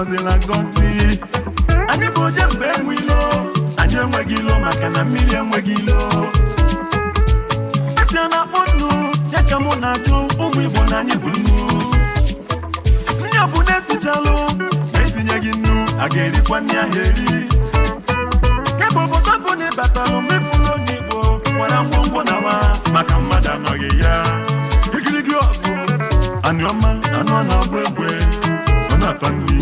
gọziri agọzi. Anyị bụ oje mgbe enwe ilo, anyị enweghị ilo maka na mmiri enweghị ilo. Esi a na-akpọ nnu ya ka mụ na-ajụ ụmụ Igbo na anyị bụ nnu. Nni ọ bụ na-esichalụ ma etinyeghị nnu, a ga-erikwa nni ahụ eri? Kemgbe obodo bụ na ịbatalụ mefuru onye Igbo nwere ngwongwo na wa maka mmadụ anọghị ya. Igirigi ọgụ anị ọma, anụ ọ na-agba egbe, ọ na-ata nri.